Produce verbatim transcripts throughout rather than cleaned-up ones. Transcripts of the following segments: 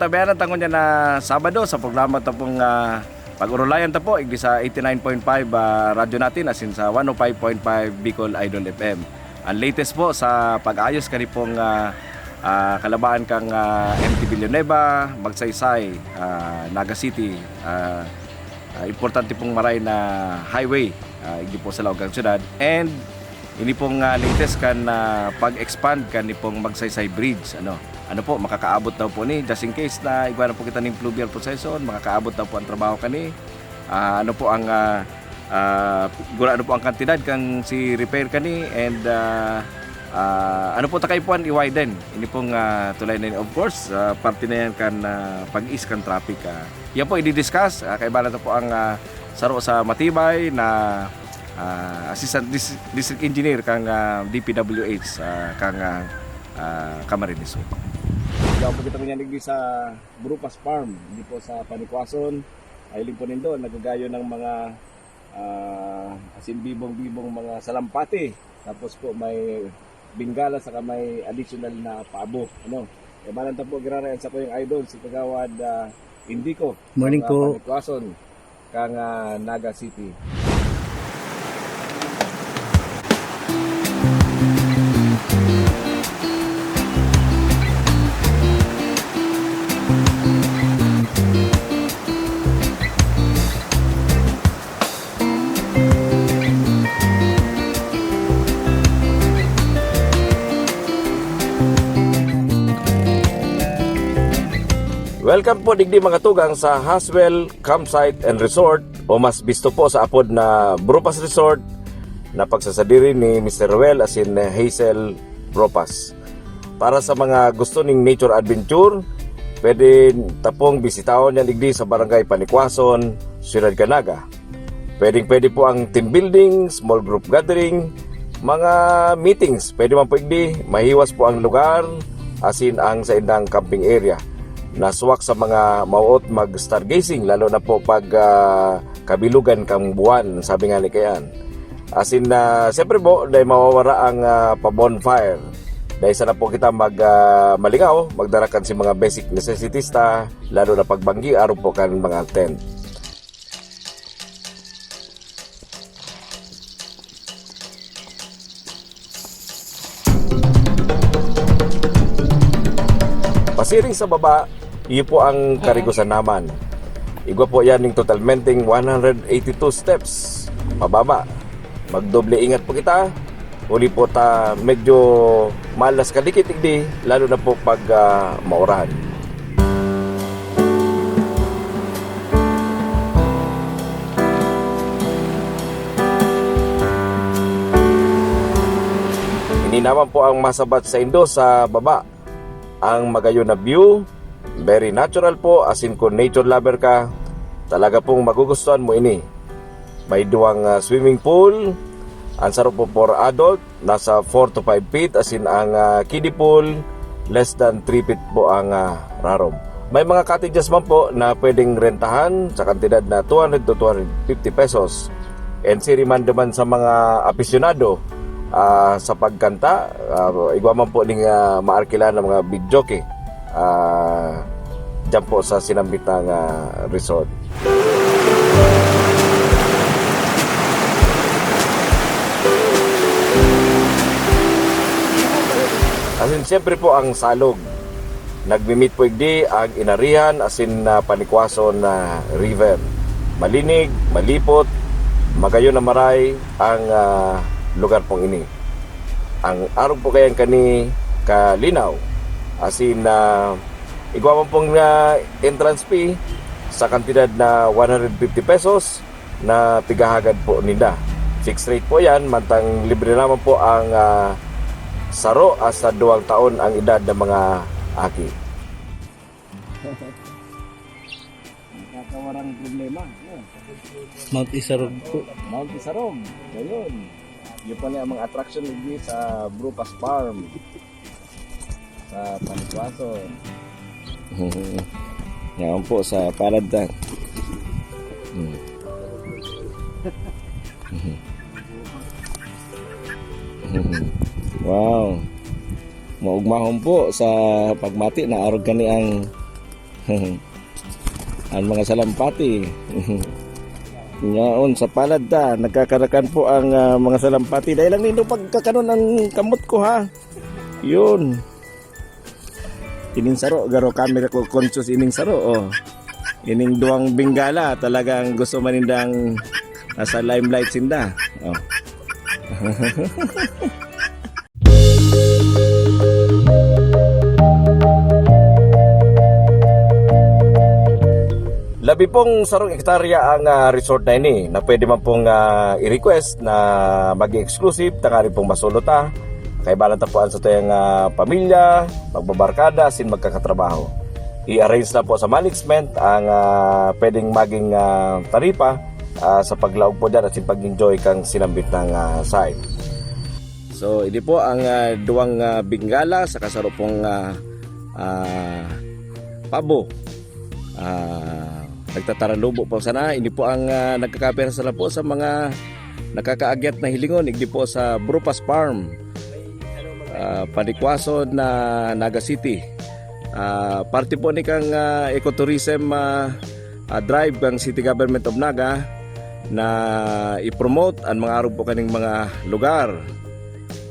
Tabayanan ta ngunyan na Sabado sa programa ta pong, ah, Pag-orolayan ta po, igdi sa eighty-nine point five, ah, Radyo Natin, asin sa one oh five point five Bicol Idol F M. Ang latest po sa pag-ayos kani pong, ah, ah, kalabaan kan, ah, M T Villanueva, Magsaysay, ah, Naga City, ah, ah, importante pong maray na highway, ah, igdi po sa laog kan syudad. And ini pong, ah, latest kan, ah, pag-expand kani pong Magsaysay Bridge, ano. Ano po, makakaabot daw po ni, just in case na igwa na po kita ning fluvial procession, makakaabot daw po ang trabaho kani. Ah, ano po ang, ah, ah, gurano po ang kantidad kan si repair kani, and, ah, ah, ano po ta kaipuhan i-widen ini pong, ah, tulay na ini. Of course, ah, parte na yan kan, ah, pag-ease kan traffic, ah. Yan po, i-discuss, ah, kaiba na to po ang, ah, saro sa matibay na, ah, Assistant Dis-, District Engineer kang, ah, D P W H, ah, kang, ah, ah, Camarines Sur. Yaw po kita ngunyan digdi sa Brupas Farm, digdi po sa Panicuason. Ay, hiling po nindo, nagagayo ng mga, ah, asin bibong-bibong mga salampati. Tapos po may Bengala saka may additional na pabo, ano. E, balan ta po, giraray an sakuyang idol, si Kagawad, ah, Indico, Morning sa po. Panicuason, kang, ah, Naga City. Welcome po digdi, mga tugang, sa Haswell Campsite and Resort, o mas bisto po sa apod na Brupas Resort, na pagsasadiri ni Mister Roel asin Hazel Brupas. Para sa mga gusto ning nature adventure, pwede ta pong bisitahon yan digdi sa Barangay Panicuason, Ciudad Canaga. Pwedeng-pwede po ang team building, small group gathering, mga meetings, pwede man po igdi. Mahiwas po ang lugar, asin ang saindang camping area. Naswak sa mga mauot mag-stargazing, lalo na po pag, ah, kabilugan kang buwan, sabi nga ni Kayan. Asin, ah, siyempre po, dahil mawawara ang, ah, pa-bonfire. Dahil sana po kita mag, ah, malingaw, magdara kan si mga basic necessities ta, lalo na pagbanggi, arog po kan mga tent. Pasiring sa baba, iyo po ang karigusan naman. Igwa po yan ning totalmenteng one hundred eighty-two steps pababa. Magdoble ingat po kita, huli po ta medyo malas kadikit digdi, lalo na po pag, ah, mauran. Ini naman po ang masabat saindo sa baba. Ang magayon na view, very natural po, asin kun nature lover ka, talaga pong magugustuhan mo ini. May duwang, ah, swimming pool, ang saro po for adult, nasa four to five feet, asin ang, ah, kiddie pool, less than three feet po ang, ah, rarom. May mga cottages man po na pwedeng rentahan sa kantidad na two hundred to two hundred fifty pesos. And siri man duman sa mga afisyonado, ah, sa pagkanta, ah, igwa man po ning, ah, maarkilan ng mga videoke, ah, diyan po sa sinambit na, ah, resort. Asin, siyempre po, ang salog. Nagmi-meet po igdi ang Inarihan asin, ah, Panicuason na river. Malinig, malipot, magayon na maray ang, ah, lugar pong ini. Ang arog po kayan kani kalinaw, asin, ah, igwa man pong, ah, entrance fee sa kantidad na one hundred fifty pesos. Na pighahagad po ninda. Fixed rate po yan, mantang libre naman po ang, ah, saro hasta duwang taon ang edad ng mga aki. Nakakawarang problema. Yun. Mount Isarog po. Mount Isarog. Ayun. Yun pala ang mga attraction ni sa Brupas Farm. Sa Panicuason. Yan po sa palad ta. Hmm. Wow. Maugmahon po sa pagmati na arog kani ang Ang mga salampati. Ngayon, sa palad ta, nagkakarakan po ang, ah, mga salampati. Dahil lang nindo pagkakanon ang kamot ko, ha? Yun. Ining saro, garo camera ko conscious ining saro, oh. Ining duwang Bengala, talagang gusto man nindang nasa limelight sinda. Oh. Labi pong sarong hektarya ang, ah, resort na ini, na pwede man pong, ah, i-request na maging exclusive, tanganing pong masulot, ah. Kaibalan ta po ang satuyang, ah, pamilya, magbabarkada, asin magkakatrabaho. I-arrange na po sa management ang, ah, pwedeng maging, ah, taripa, ah, sa paglaog po dyan asin pag-enjoy kang sinambit na, ah, site. So, ini po ang, ah, duwang, ah, Bengala saka saro pong, ah, ah, pabo. Ah, nagtataralubo po sana. Ini po ang, ah, nagkakapira sana po sa mga nakakaagyat na hilingon. Igdi po sa Brupas Farm, ah, Panikwason na Naga City. Ah, parte po ni kang, ah, ecotourism, ah, ah, drive kang City Government of Naga na i-promote ang mga arog po kaning mga lugar.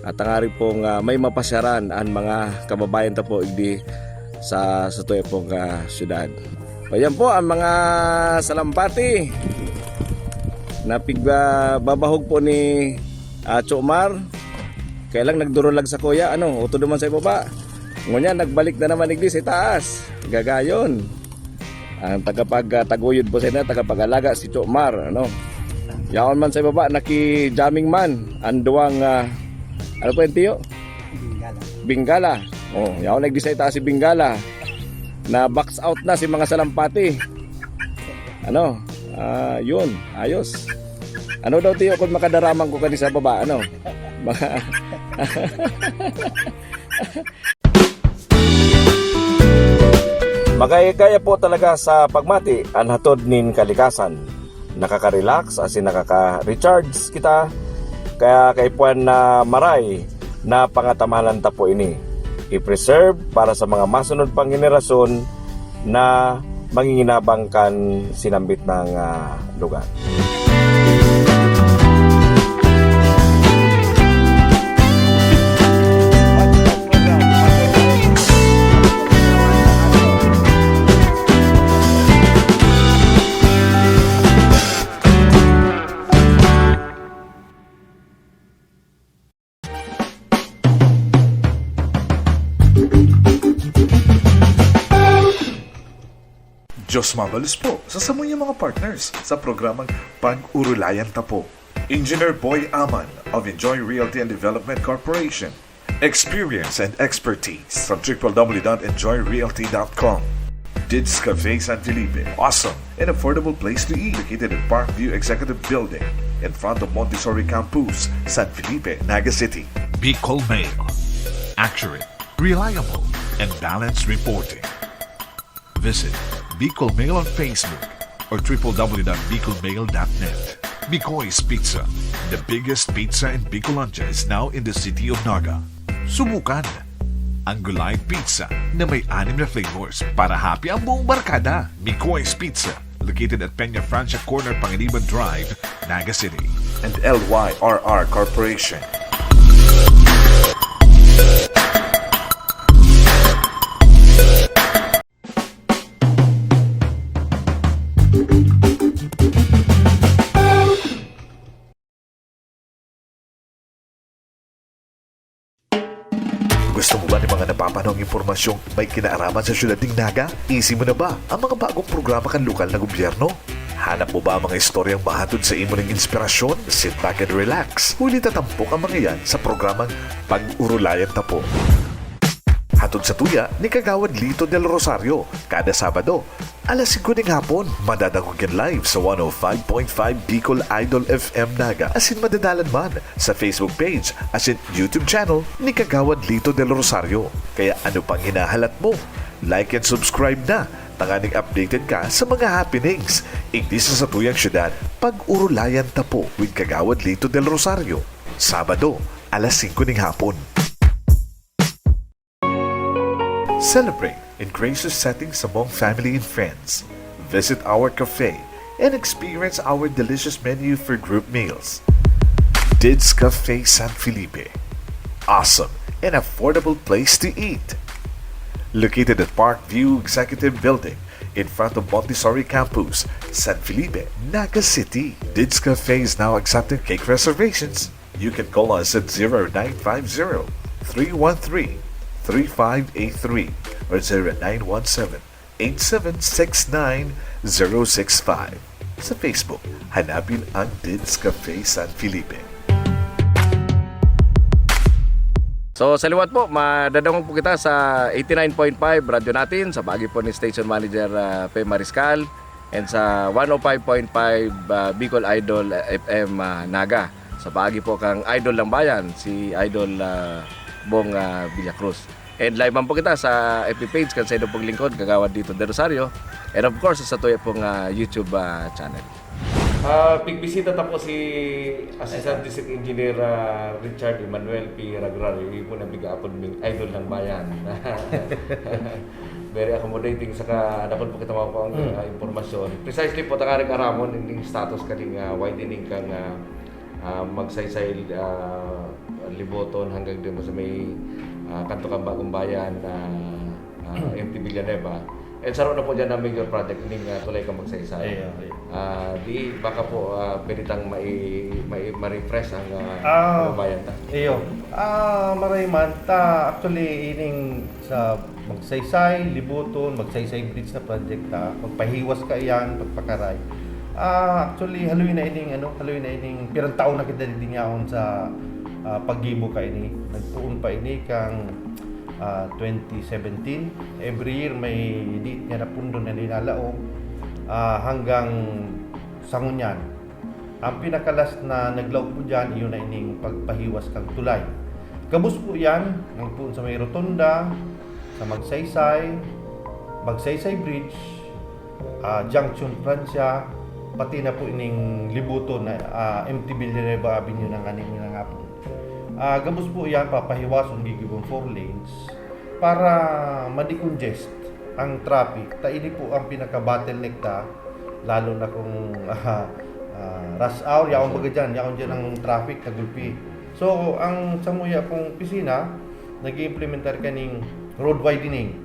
At tanganing pong, ah, may mapasyaran ang mga kababayan ta po igdi sa, sa tuya pong, ah, syudad. O, yan po ang mga salampati na pig-, ah, babahog po ni, ah, Chomar. Kaya lang nagdurulag sa kuya, ano, utod naman sa ibaba. Ngunyan, nagbalik na naman igdi sa taas. Gagayon. Ang tagapag-, ah, taguyod po sa inyo, tagapag-alaga si Chomar, ano. Yaon man sa ibaba, naki-jamming man. Ang duwang, ah, ano po yun, Tiyo? Bengala. Bengala. Oh, yaon nagdi sa itaas si Bengala. Na box out na si mga salampati. Ano? Ah, yun. Ayos. Ano daw, Tiyo, kung makadaraman ko kani sa baba, ano? Mga Magaya-gaya po talaga sa pagmati an hatod nin kalikasan. Nakaka-relax asin nakaka-recharge kita. Kaya kaipuhan na maray na pangatamanan ta po ini. I-preserve para sa mga masunod pang henerasyon na manginginabang kan sinambit na, ah, lugar. Diyos mabalos po sa samuyang mga partners sa programang Pag-Urulayan Ta Po. Engineer Boy Aman of Enjoy Realty and Development Corporation. Experience and expertise from triple W dot enjoy realty dot com. Dids Cafe San Felipe. Awesome and affordable place to eat. Located at Parkview Executive Building, in front of Montessori Campus, San Felipe, Naga City. Bicol Mail. Accurate, reliable, and balanced reporting. Visit Bicol Mail on Facebook or triple W dot bicol mail dot net. Micoy's Pizza, the biggest pizza in Bicolandia, is now in the city of Naga. Subukan ang Gulay Pizza na may anim na flavors para happy ang buong barkada. Micoy's Pizza, located at Peña Francia Corner, Panganiban Drive, Naga City. And L Y R R Corporation. Gusto mo ba nin mga napapanahong impormasyong may kinaaraman sa siyudad nin Naga? Isi mo na ba ang mga bagong programa kan lokal na gobyerno? Hanap mo ba ang mga istoryang mahatod sa imo ning inspirasyon? Sit back and relax. Huli ta tampok ang mga iyan sa programang Pag-Urulayan Ta Po. Hatod sa tuya ni Kagawad Lito Del Rosario, kada Sabado, alas singko ning hapon, madadangog yan live sa one oh five point five Bicol Idol F M Naga, asin madadalan man sa Facebook page asin YouTube channel ni Kagawad Lito Del Rosario. Kaya ano pang hinahalat mo? Like and subscribe na, tanganing updated ka sa mga happenings igdi sa satuyang syudad. Pag-Urulayan Ta Po with Kagawad Lito Del Rosario, Sabado, alas singko ning hapon. Celebrate in gracious settings among family and friends. Visit our cafe and experience our delicious menu for group meals. Dids Cafe San Felipe. Awesome and affordable place to eat. Located at Park View Executive Building in front of Montessori Campus, San Felipe, Naga City. Dids Cafe is now accepting cake reservations. You can call us at zero nine five zero, three one three, three five eight three or zero nine one seven, eight seven six nine zero six five. Sa Facebook, hanapin ang Dids Cafe San Felipe. So sa liwat po, madadangog po kita sa eighty-nine point five Radyo Natin, sa paagi po ni Station Manager ah, Pe Mariscal, and sa one oh five point five ah, Bicol Idol ah, F M ah, Naga. Sa paagi po kang Idol ng Bayan, si Idol ah, Bong ah, Villacruz. And live man po kita sa F B page kan sa inyong paglingkod, Kagawad Dito de Rosario. And of course, sa tuya pong ah, YouTube ah, channel. Ah, pigbisita ta po si Assistant District Engineer ah, Richard Emmanuel P. Ragrario, yung po nabiga po ng Idol ng Bayan. Very accommodating, saka dapat po kita makuha ang ah, impormasyon. Precisely po, tangaring aramon, yung status kaning ah, widening kang ah, ah, Magsaysay ah, Liboton hanggang din sa may ah, kanto kang Bagong Bayan, ah, ah, M T Villanueva. And saro na po dyan ang major project, ining ah, tulay kang Magsaysay. Iya, iya. Ah, di baka po ah, pwede tang mai, mai, ma-refresh ang ah, Ah. kababayan ta. Iyo. Ah, maray man ta actually ining sa Magsaysay, Liboton, Magsaysay Bridge na project ta, magpahiwas ka iyan, pagpakaray. Ah, actually haloy na ining ano, haloy na ining pirang taon na kita dinyaon sa ah, paggibo ka ini. Nagpoon pa ini kang ah, twenty seventeen. Every year may date nga na pundo na linalaog ah, hanggang sa ngunyan. Ang pinakalas na naglaog po dyan, iyon na ining pagpahiwas kang tulay. Gabos po yan, nagpoon sa may rotonda, sa Magsaysay, Magsaysay Bridge, ah, Junction Francia, pati na po ining Liboton na ah, M T Villanueva Avenue na nganing minangapon. Ah, gabos po yan, papahiwason, gigibon four lanes para ma-decongest ang traffic. Ta ini po ang pinaka-bottleneck ta, lalo na kung ah, ah, rush hour, yaon baga dyan, yaon dyan ang traffic, tagulpi. So, ang samuya pong opisina, nag-iimplementar kaning road widening.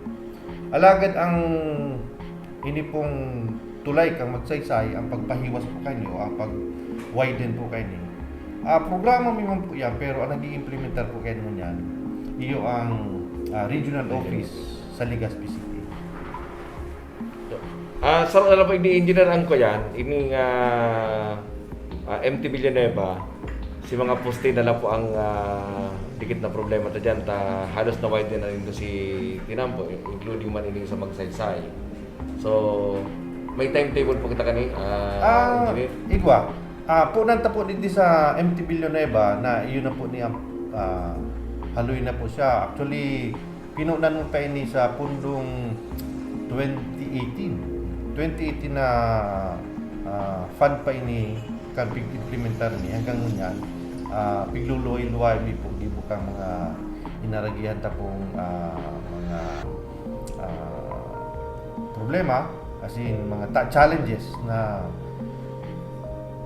Alagad ang ini pong tulay kang Magsaysay, ang pagpahiwas po kaini o ang pag-widen po kaini. Ah, programa mi man po yan, pero ang nag-iimplementar po kaini niyan, iyo ang ah, regional office sa Legazpi City. Ah, sa na lang po, ini engineer ang ko yan, ini nga ah, M T Villanueva, si mga poste na lang po ang ah, dikit na problema ta dyan, ta halos na wide na rin si Tinampo, including man ini sa Magsaysay. So, may timetable po kita kani, ah, Ah, engineer? Igwa. Ah, punan ta po digdi sa M T Villanueva na iyon na po niya ah, haloy na po siya. Actually, pinunan mo pa ini sa pundong twenty eighteen. Twenty eighteen na ah, fund pa ini kan pig-implementar ni hanggang ngunyan. Ah, pigluluhay-luhay mi po gibo kang mga inaragihan ta pong ah, mga ah, problema, as in mga ta- challenges na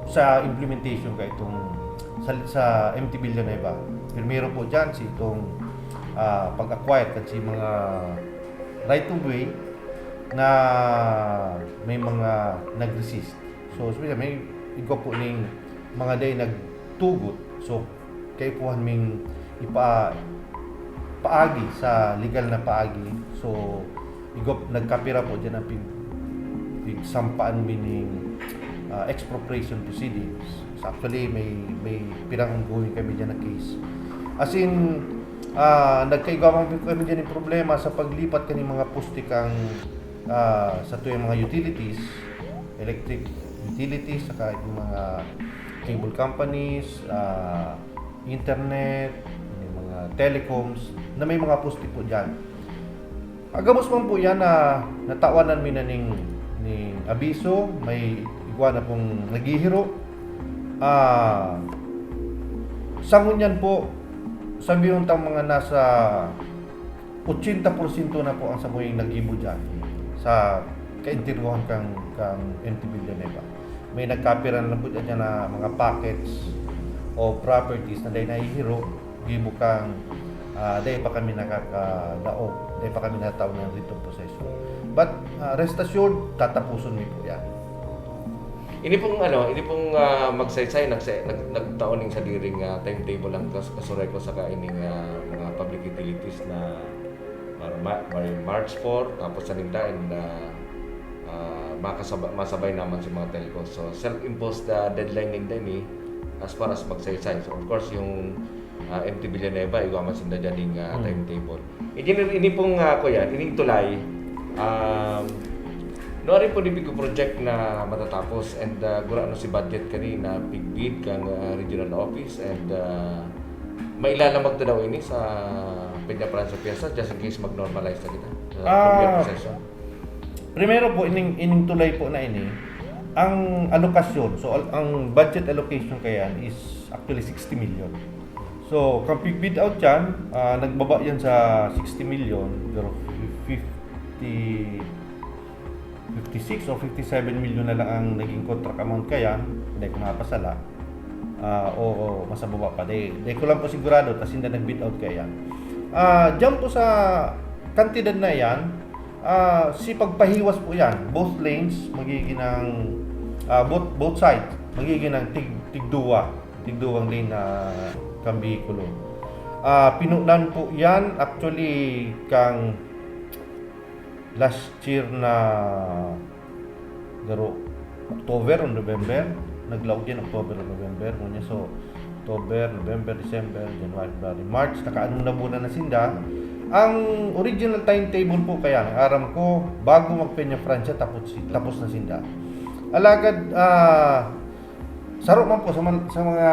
sa implementation ka itong sa, sa M T Villanueva. Primero po dyan si itong ah, pag-acquire kasi mga right of way na may mga nag-resist. So, sabi niya, may igwa po ning mga day nagtugot. So, kaipuhan ming ipa paagi sa legal na paagi. So, igop nagkapira po dyan ang pig, pigsampaan meaning uh, expropriation proceedings. So, actually, may may pirang ongoing kami dyan na case. As in, uh, nagkaigwa man po kami dyan ng problema sa paglipat kaning mga poste kang uh, sa tuyang mga utilities, electric utilities, saka yung mga cable companies, uh, internet, yung mga telecoms, na may mga poste po dyan. Agamos man po yan na natawanan mi na ning, ning abiso, may igwa na pong naghihiro. Ah, sa ngunyan po, sabi yung tang mga nasa ochenta porsyento na po ang samuyang naggibo diyan sa kainteryohan kang, kang M T Villanueva. May nagkapira na po diyan na mga packets o properties na dahil nahihiro, gibo kang, ah, dahil pa kami nakakadaog, dahil pa kami natao ng writ of possession. But, ah, rest assured, tatapuson mi po yan. Ini pong ano, ini pong ah, Magsaysay nagse, nag, nagtao ning sadiring ah, timetable ang kas, Casureco saka ining ah, mga public utilities na Mar, Mar, Mar, March four, tapos sa ninda and ah, ah, makasaba, masabay naman sa mga telco. So self-imposed ah, deadline ninda ini as far as Magsaysay. So of course yung ah, M T Villanueva, igwa man sinda dyan ning ah, Hmm. timetable. Ini, ini pong ah, kuya, ining tulay, um, nuari po di bigo project na matatapos and ah, gurano si budget kani na pigbid kang ah, regional office and ah, mailalamag ta daw ini sa Peña Francia Fiesta just in case mag-normalize na kita sa Ah. Fluvial Procession. Primero po, ining, ining tulay po na ini, ang alokasyon, so al- ang budget allocation kayan is actually sixty million. So, kang pig-bid out yan, ah, nagbaba yan sa sixty million, pero fifty, fifty-six o fifty-seven million na lang ang naging contract amount kayan, hindi ko mapasala. Ah, o, o, mas mababa pa. Di, di ko lang po sigurado, tas hindi nag-bid out kayan. Ah, dyan po sa kantidad na yan, ah, si pagpahiwas po yan, both lanes, magiging ng, ah, both, both sides, magiging ng tig, tigduwa, tigduwang lane na kang behikulo. Ah, pinunan po yan, actually, kang last year na garo October o November, naglaog yan October o November, ngunyan so October, November, December, January, February, March, nakaanom na bulan na sinda. Ang original timetable po kaya, ang aram ko, bago mag Peña Francia, tapos, tapos na sinda. Alagad, ah, saro man po sa, man, sa mga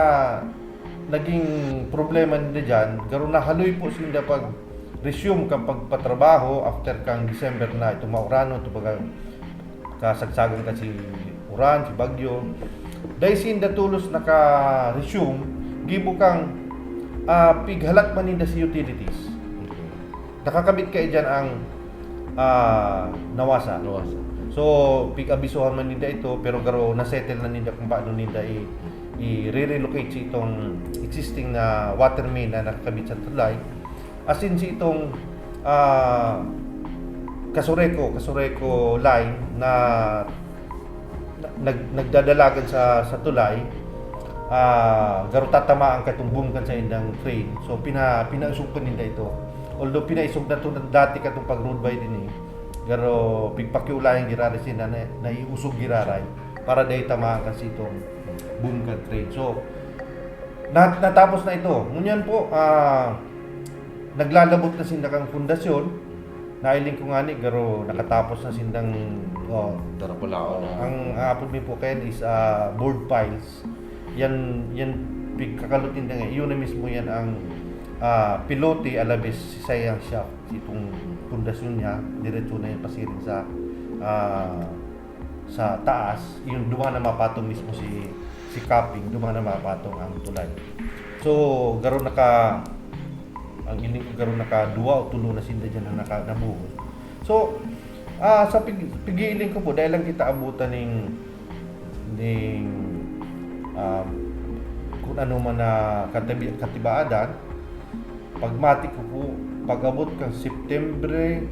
naging problema nila dyan, garo nahaloy po sinda pag resume kang pagpatrabaho after kang December na itong maurano, itong baga kasagsagan kasi uran, si bagyo. Dahil sinda tulos naka-resume, gibo kang ah, pighalat man ninda si utilities. Nakakabit kayo dyan ang ah, nawasa. Nawasa. So, pig-abisuhan man ninda ito, pero garo na-settle na ninda kung paano ninda i- i-relocate sa itong existing na water main na nakakabit sa tulay. As in, si itong ah, Casureco, Casureco line na, na nag, nagdadalagan sa, sa tulay, ah, garo tatamaan katong boom kan sa indang crane. So, pina, pinaisog pa ninda ito. Although pinaisog na to dati katong pag road wide ini, garo pigpakiulayan giraray sinda na, naiusog giraray para dai tamaan kan sitong boom kan crane. So, nat, natapos na ito. Ngunyan po, ah, naglalabot na sinda kang pundasyon. Nailing ko ngani, garo nakatapos na sindang, oh, Darapulaon na. Ang apod mi po kayan is ah, bored piles. Yan, yan pigkakalot ninda nga. Iyon na mismo yan ang ah, pilote, alabes si sayang shaft. Itong pundasyon niya, diretso na yan pasiring sa ah, sa taas. Yung duman na mapatong mismo si si capping, duman na mapatong ang tulay. So, garo naka ang ini ko garo naka duwa o tulo na sinda dyan na naka, nabuhos. So, ah, sa pig, pigiling ko po, dahil lang kita abutan ning, ning ah, kung ano man na katibi, katibaadan, pagmati ko po, pag-abot kang September,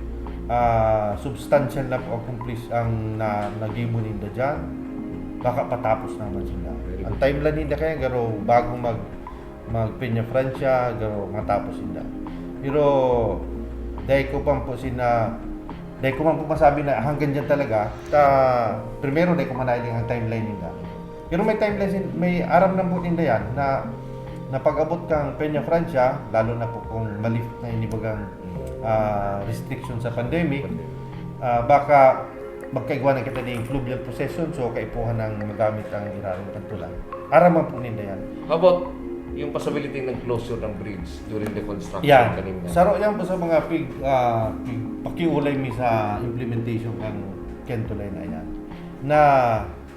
ah, substantial na po ang kumplis ang na, nagibo ninda dyan. Baka patapos naman sila. Very Ang good. Timeline ninda kaya garo bago mag mag Peña Francia, garo matapos ninda. Pero dahil ko pa po sina dahil ko man po masabi na hanggang dyan talaga. Ta, primero, dahil ko manailing ang timeline ninda. Pero may timeline, sin- may aram na po ninda yan na na pag-abot kang Peña Francia, lalo na po kung malift na inibagang ah, restriction sa pandemic, ah, baka magkaigwa na kita ning fluvial procession, so kaipuhan nang magamit ang irarom kan tulay. Aram man po ninda yan. How about yung possibility ng closure ng bridge during the construction Yan. kanina? Saro yan po sa mga pig, ah, pig, pakiulay mi sa implementation ng Kentulay na yan. Na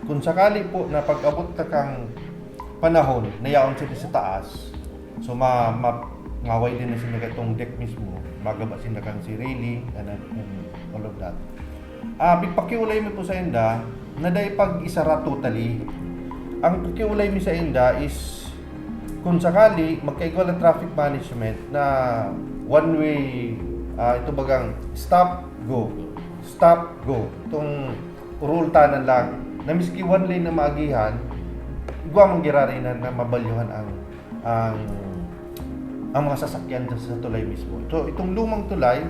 kung sakali po na pag-abot ta kang panahon na yaon sila sa taas, so ma, ma, Ngaway din na sinda katong deck mismo, magaba sinda kan si railing, and, and all of that. Ah, pigpakiulay mi po sa inda, na dai pag-isara totally. Ang pakiulay mi sa inda is, kung sakali, magkaigwa lang traffic management na one way, ah, ito bagang stop, go. Stop, go. Itong uruultanan lang, na miski one lane na maagihan, igwa man giraray na, na mabalyuhan ang, ang, ang mga sasakyan dyan sa tulay mismo. So, itong lumang tulay,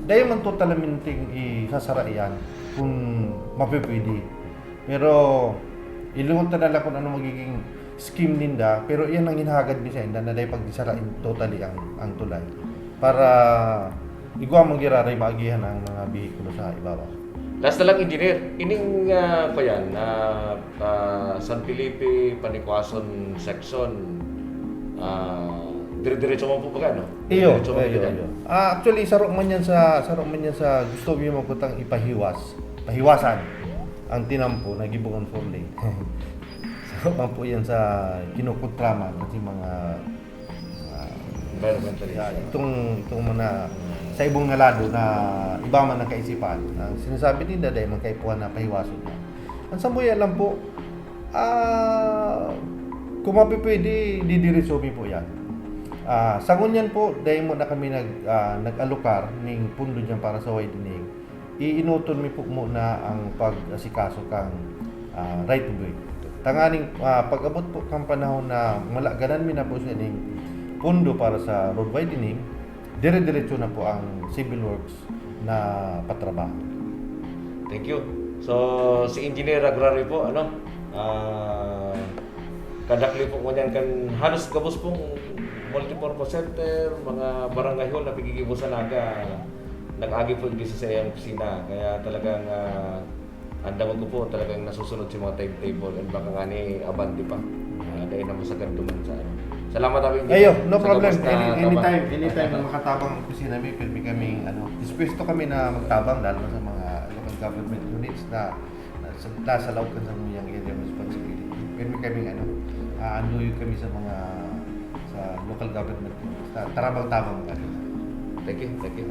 dai man totalmente isasara iyan kung mapipwede. Pero, ilingon ta na lang kung ano magiging scheme ninda, pero iyan ang hinahagad mi sa inda na dai pag-isara in totally ang, ang tulay. Para igwa man giraray maagihan ang mga behikulo sa ibabaw. Last na lang, Engineer. Ining, ah, pa yan, ah, ah, San Felipe, Panicuason section, ah, dire-diretso man po baga, no? Iyo, Dire-diretso man iyo, yan. iyo. Ah, actually, saro man yan sa, saro man yan sa gusto mi magkutang ipahiwas. Pahiwasan ang tinampo na gibong four lane. Saro man po yan sa kinukontra man kasi mga, mga Environmentalist. Yeah, itong, itong mga sa ibong na lado na iba man ang kaisipan. Ang sinasabi ninda, dahil magkaipuhan na pahiwason niya. Ang sambuya lang po, ah, kung mapipwede, didiretso mi po yan. Ah, sa ngunyan po, dahil mo na kami nag, ah, nag-alokar ning pundo dyan para sa widening, iinuton mi po muna ang pag-asikaso kang, ah, right of way. Tanganing, ah, pag-abot po kang panahon na malaganan mi na po siya ning pundo para sa road widening, dire-diretso na po ang civil works na patrabaho. Thank you. So, si Engineer Agrario po, ano, ah, kadakli po ngunyan kan halos gabos pong multipurpose center, mga barangay hall na pigigibo sa Naga, nag-agi po igdi sa iyang opisina. Kaya talagang, ah, ang damog ko po talagang nasusunod sa mga timetable and baka nga ni abante pa. Ah, dahil naman sa ganito man sa ano. Salamat, Abi. Ayo, no Sa problem. gabos na Any, tabang. anytime, anytime na makatabang ang kusina mi, pwede kaming, ano, dispuesto kami na magtabang, lalo na sa mga local government units na, na sa, nasa loob ka sa muyang area of responsibility. Pwede kaming, ano, ah, anduyog kami sa mga, sa local government units. Ta-, tarabang-tabang kami. Thank you, thank you.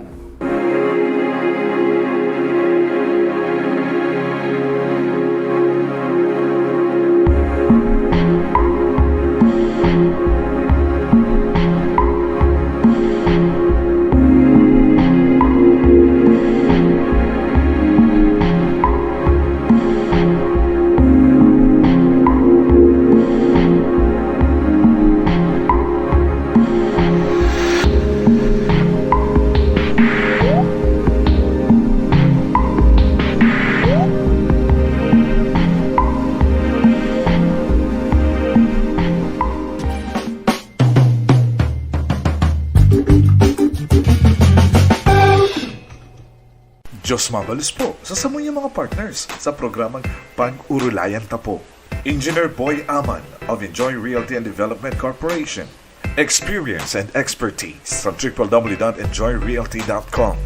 Diyos mabalos po sa samuyang mga partners sa programang Pag-urulayan Ta Po. Engineer Boy Aman of Enjoy Realty and Development Corporation. Experience and expertise from triple W dot enjoy realty dot com.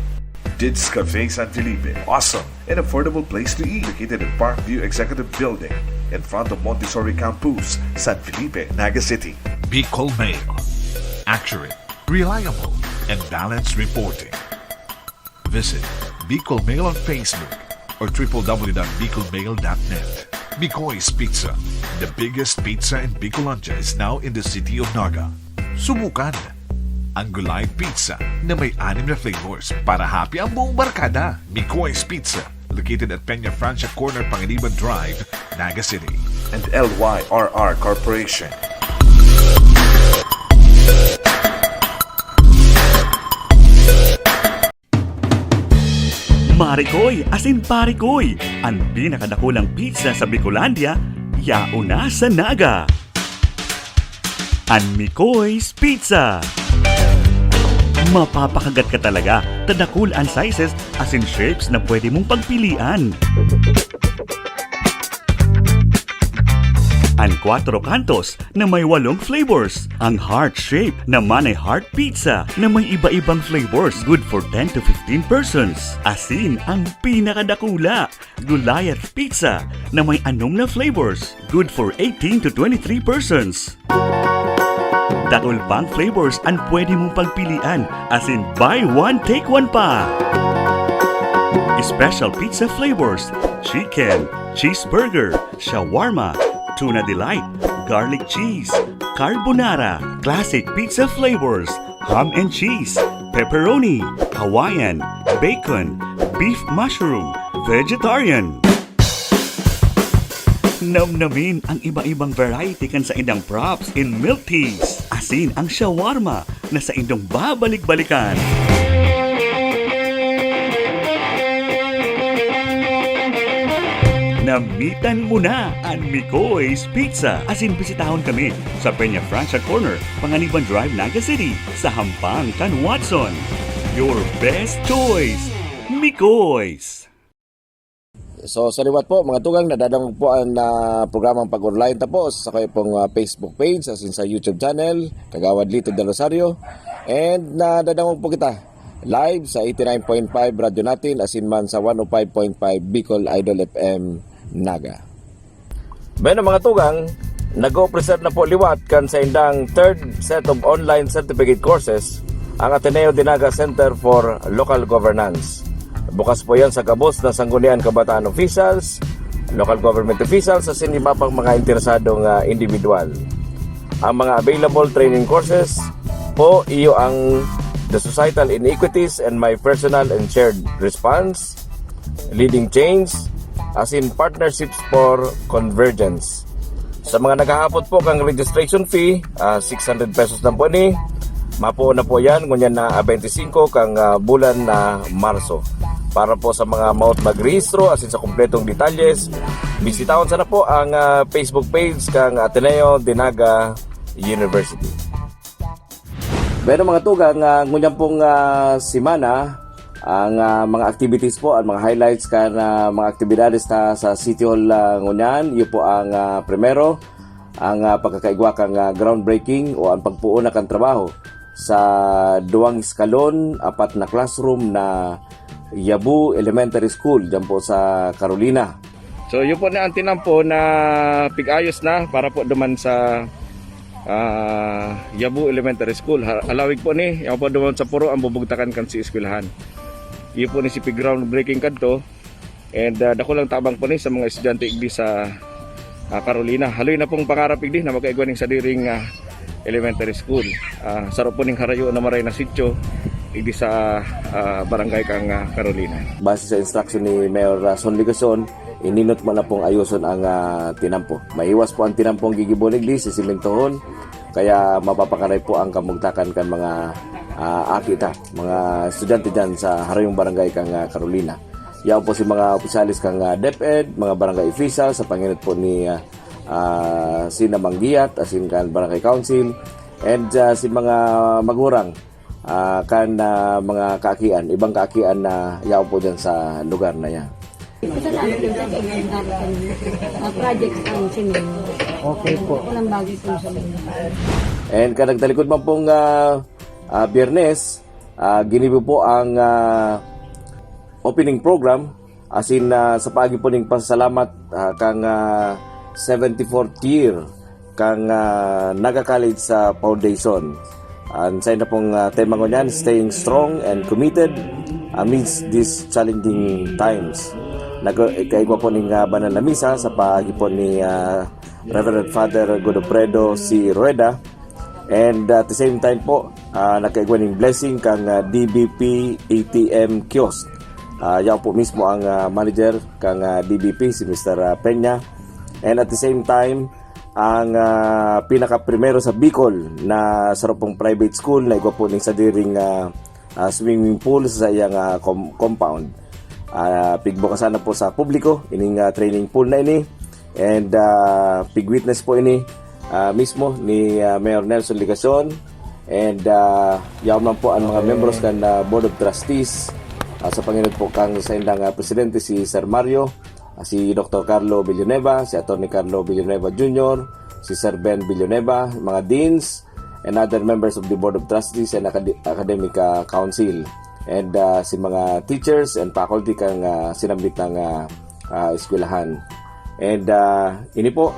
Dids Cafe San Felipe, awesome and affordable place to eat, located at Parkview Executive Building, in front of Montessori Campus, San Felipe, Naga City. Bicol Mail. Accurate, reliable, and balanced reporting. Visit Bicol Mail on Facebook or triple W dot bicol mail dot net. Mikoy's Pizza, the biggest pizza in Bicolandia, is now in the city of Naga. Subukan ang Gulay Pizza na may anim na flavors para happy ang buong barkada. Mikoy's Pizza, located at Peña Francia Corner, Panganiban Drive, Naga City. And L Y R R Corporation. Marikoy asin Parikoy, an pinakadakulang pizza sa Bicolandia, yaon na sa Naga. An Mikoy's Pizza. Mapapakagat ka talaga, ta dakul an sizes asin shapes na pwede mong pagpilian. An Cuatro Cantos na may walong flavors. Ang heart shape na Manay Heart Pizza na may iba-ibang flavors, good for ten to fifteen persons. Asin ang pinakadakula, Goliath Pizza na may anom na flavors, good for eighteen to twenty-three persons. Dakul pang flavors an pwede mong pagpilian, asin buy one, take one pa! Special pizza flavors, chicken, cheeseburger, shawarma, tuna delight, garlic cheese, carbonara, classic pizza flavors, ham and cheese, pepperoni, Hawaiian, bacon, beef mushroom, vegetarian. Namnamin ang iba-ibang variety kan saindang props in milk teas, asin ang shawarma na saindong babalik-balikan. Namitan mo na an Mikoy's Pizza, asin bisitahon kami sa Peña Francia Corner, Panganiban Drive, Naga City, sa hampang kan Watson. Your best choice, Mikoy's! So, sa liwat po, mga tugang, nadadangog po ang, ah, programang Pag-Orolayan Ta Po sa kayo pong, ah, Facebook page, asin sa YouTube channel, Kagawad Lito Del Rosario. And nadadangog po kita live sa eighty-nine point five Radyo Natin, asin man sa one oh five point five Bicol Idol F M Naga. Bueno, mga tugang, nag-o-ofrecer na po liwat kan saindang third set of online certificate courses ang Ateneo de Naga Center for Local Governance. Bukas po yan sa gabos na Sangguniang Kabataan Officials, local government officials, asin iba pang mga interesadong, ah, individual. Ang mga available training courses po, iyo ang The Societal Inequities and My Personal and Shared Response, Leading Change, asin Partnerships for Convergence. Sa mga naghahapot po kang registration fee, ah, six hundred pesos lang po ni. Mapuon na po yan, ngunyan na, ah, twenty-five kang, ah, bulan na Marso. Para po sa mga maot magrehistro, asin sa kompletong detalyes, bisitahon sana po ang, ah, Facebook page kang Ateneo de Naga University. Pero mga tugang, ah, ngunyan pong, ah, semana, ang, ah, mga activities po, ang mga highlights kan, ah, mga aktibidades ta sa City Hall, ah, ngunyan, iyo po ang, ah, primero, ang, ah, pagkakaigwa kan, ah, groundbreaking o ang pagpuon na kan trabaho sa duwang eskalon, apat na classroom na Yabu Elementary School, dyan po sa Carolina. So, yun po na ang tinampo na pig-ayos na para po duman sa, ah, Yabu Elementary School. Ha-, halawig po ni, yan po duman sa puro ang bubugtakan kan si eskwelahan. Yun po ni si pig-groundbreaking kadto. And, ah, dakulang tabang po ni sa mga estudyante igdi sa, ah, Carolina. Haloy na pong pangarap igdi na makaigwa ning sadiring, ah, elementary school. Ah, saro po ning harayo na maray na sityo, igdi sa, ah, barangay kang, ah, Carolina. Base sa instruction ni Mayor, ah, Son Legacion, ininot mo na pong ayoson ang, ah, tinampo. Maiwas po ang tinampo ang gigibo igdi, sisimintohon, kaya mapapakaray po ang kamugtakan kan mga, ah, aki ta, mga estudyante dyan sa harayong barangay kang, ah, Carolina. Yaon po si mga opisyales kang, ah, DepEd, mga barangay officials, sa panginot po ni, ah, ah, Sina Manggiyat, asin kan Barangay Council, and, ah, si mga magurang, ah, kan, ah, mga kaakian, ibang kaakian na yaon po dyan sa lugar na yan. Sa dami ng mga project ang sinunod. Okay po. Walang bagay kung sa mga. And kan nagtalikod man pong, ah, ah, Biyernes, ah, ginibo po ang, ah, opening program, asin, ah, sa paagi po ning pasasalamat, ah, kang, ah, seventy-fourth year kang, ah, Naga College sa Foundation. Ang sa na pong, ah, tema ngunyan, Staying Strong and Committed Amidst These Challenging Times. Nag-, kaigwa po ning, ah, banal na misa sa paagi po ni, ah, Reverend Father Godofredo C. Rueda. And at the same time po, ah, nagkaigwa ning blessing kang, ah, D B P A T M kiosk. Ah, yaon po mismo ang, ah, manager kang, ah, D B P, si Mister, ah, Peña. And at the same time, ang, ah, pinaka-primero sa Bicol na saro pong private school na igwa po ning sadiring, ah, ah, swimming pool sa iyang, ah, com-, compound. Ah, pigbukasan na po sa publiko ining, ah, training pool na ini. And, ah, pig-witness po ini, ah, mismo ni, ah, Mayor Nelson Legacion. And, ah, yaon man po ang mga membros kan, ah, Board of Trustees, ah, sa panginot po kang saindang, ah, presidente, si Sir Mario, ah, si Doktor Carlo Villanueva, si Attorney Carlo Villanueva Junior, si Sir Ben Villanueva, mga deans, and other members of the Board of Trustees and Acad-, Academic, ah, Council, and, ah, si mga teachers and faculty kang, ah, sinambit ng, ah, ah, eskwelahan. And, ah, ini po,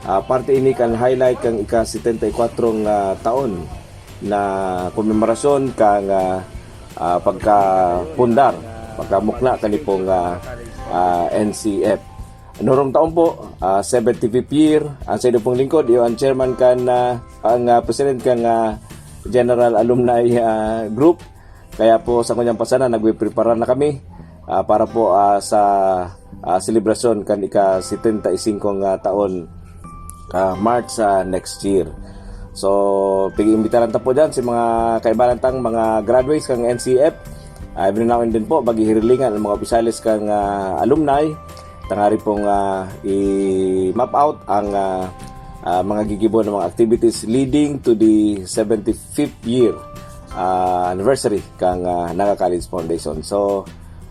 Ah, parte ini kan highlight kan ika-setenta y kwatro nga taon na komemorasyon kan, ah, ah, pagkapundar, pagkamukna kan ipong, ah, ah, N C F. Nurong taon po, ah, seventy-fifth year, ang sa inyo pong lingkod, iyo ang chairman kan, ah, ang, ah, president kan, ah, General Alumni, ah, Group. Kaya po sa kanyang pasana, nagpiprepara na kami, ah, para po, ah, sa, ah, selebrasyon kan ika-setenta y singko nga taon, ah, March, ah, next year. So, pag-iimbitaran ta po dyan si mga kaibahan tang mga graduates kang N C F. Ah, every now and then po, maghihirilingan ang mga opisyales kang, ah, alumni. Tangari pong, ah, i-map out ang, ah, ah, mga gigibo ng mga activities leading to the seventy-fifth year, ah, anniversary kang, ah, Naga College Foundation. So,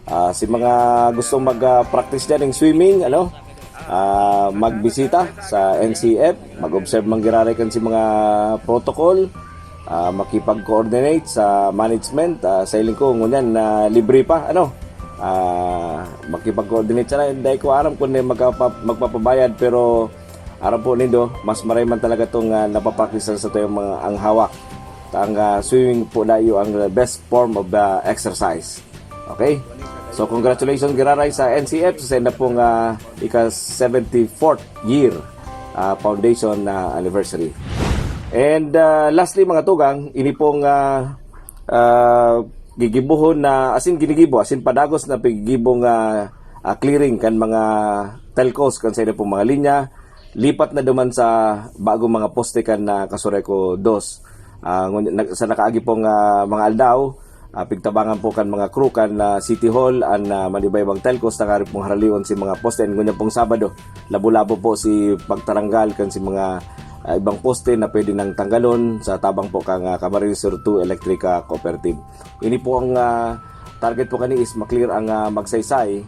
ah, si mga gustong mag, ah, practice dyan ng swimming, ano, ah, magbisita sa N C F, mag-observe man giraray kan si mga protocol, ah, makipag-coordinate sa management, ah, sa hiling ko, ngunyan na libre pa, ano. Ah, makipag-coordinate sana. Dai ko aram kung may magkapa-, magpapabayad, pero aram po nindo, mas maray man talaga tong, ah, napapraktisan sa tuyang mga ang hawak. Ang, ah, swimming po na iyo ang best form of, ah, exercise. Okay? So, congratulations, giraray sa N C F, sa senda pong, ah, ika-seventy-fourth year, ah, foundation, ah, anniversary. And, ah, lastly, mga tugang, ini pong, ah, ah, gigibohon na, asin ginigibo, asin padagos na pigigibong, ah, ah, clearing kan mga telcos, kan sa inyo pong mga linya, lipat na duman sa bagong mga poste kan, ah, Casureco dos. Ah, ngun-, nag-, sa nakaagi pong, ah, mga aldaw, ah, pigtabangan po kan mga crew kan, ah, City Hall an, ah, manibaybang telcos, tangari pong haralion si mga poste. And ngunyan pong Sabado, labo-labo po si pagtaranggal kan si mga, ah, ibang poste na pwede nang tanggalon sa tabang po kang, ah, Camarines Sur two Electric, ah, Cooperative. Ini po ang, ah, target po kani is ma-clear ang, ah, Magsaysay.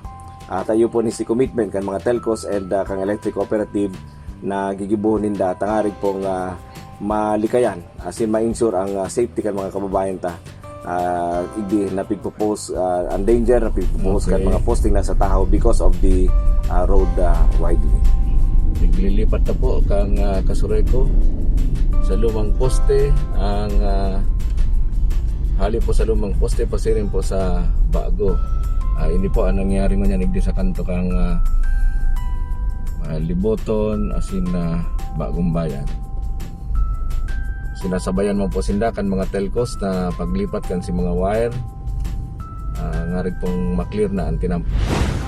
Ah, tayo po ni si commitment kan mga telcos and, ah, kang electric cooperative na gigibohon ninda tangarig pong, ah, malikayan, asin ma-ensure ang, ah, safety kan mga kababayan ta. Ah, igdi na pigpo-post, ah, ang danger na pigpo-post kan Okay. mga posting na sa tahaw because of the, ah, road, ah, widening. Naglilipat na po kang, ah, Casureco sa lumang poste, ang, ah, hali po sa lumang poste, pasiring po sa bago. Ah, ini po ang nangyari ngunyan, igdi sa kanto kang, ah, ah, Liboton, asin na Bagong Bayan. Sinasabayan mo po sinda kan mga telcos na paglipat kan si mga wire, ah, ngarig pong ma-clear na ang tinampo.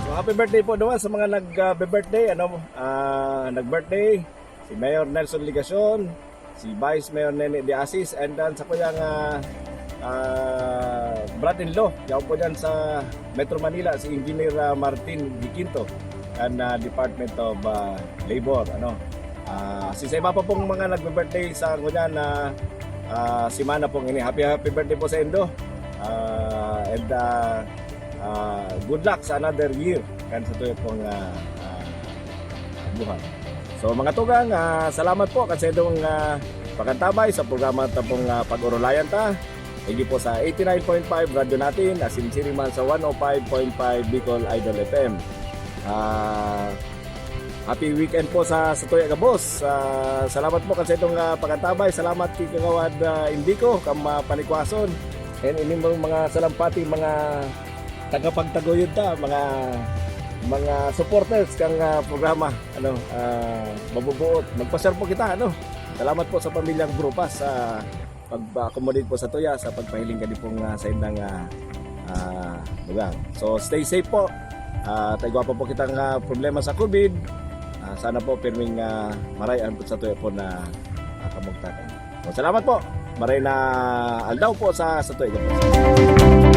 So, happy birthday po duman sa mga nag, ah, birthday, ano, ah, nag-birthday, si Mayor Nelson Legacion, si Vice Mayor Nene de Asis, and then sa kuyang, ah, ah, brother-in-law, yaon po dyan sa Metro Manila, si Engineer, ah, Martin Giquinto, kan, ah, Department of, ah, Labor, ano. Ah, si sa iba pa pong mga nagbe-birthday sa ngunyan na, ah, semana pong ini, happy, happy birthday po sa indo. Ah, and, ah, ah, good luck sa another year kan sa tuyo pong, ah, ah, buhay. So, mga tugang, ah, salamat po kan sa indong, ah, pakantabay sa programa ta pong, ah, Pag-orolayan Ta. Thank you po sa eighty-nine point five Radyo Natin, asin siring man sa one oh five point five Bicol Idol F M. Ah, happy weekend po sa, sa tuya gabos. Ah, salamat po kan sa itong, ah, pakantabay. Salamat ki Kagawad, ah, Indico, kang, ah, panikwason. And ini mong mga salampati, mga tagapagtaguyod ta, mga, mga supporters kang, ah, programa, ano, ah, mabubuot. Magpa-share po kita, ano. Salamat po sa pamilyang Grupas sa pag-accommodate po sa tuya, sa pagpahiling kani pong, ah, sa indang, ah, ah, lugar. So, stay safe po. Ah, taigwa pa po kitang, ah, problema sa COVID. Ah, sana po pirming, ah, maray-an po sa tuya po na, ah, kamugtakan. So, salamat po. Maray na aldaw po sa, sa tuya po.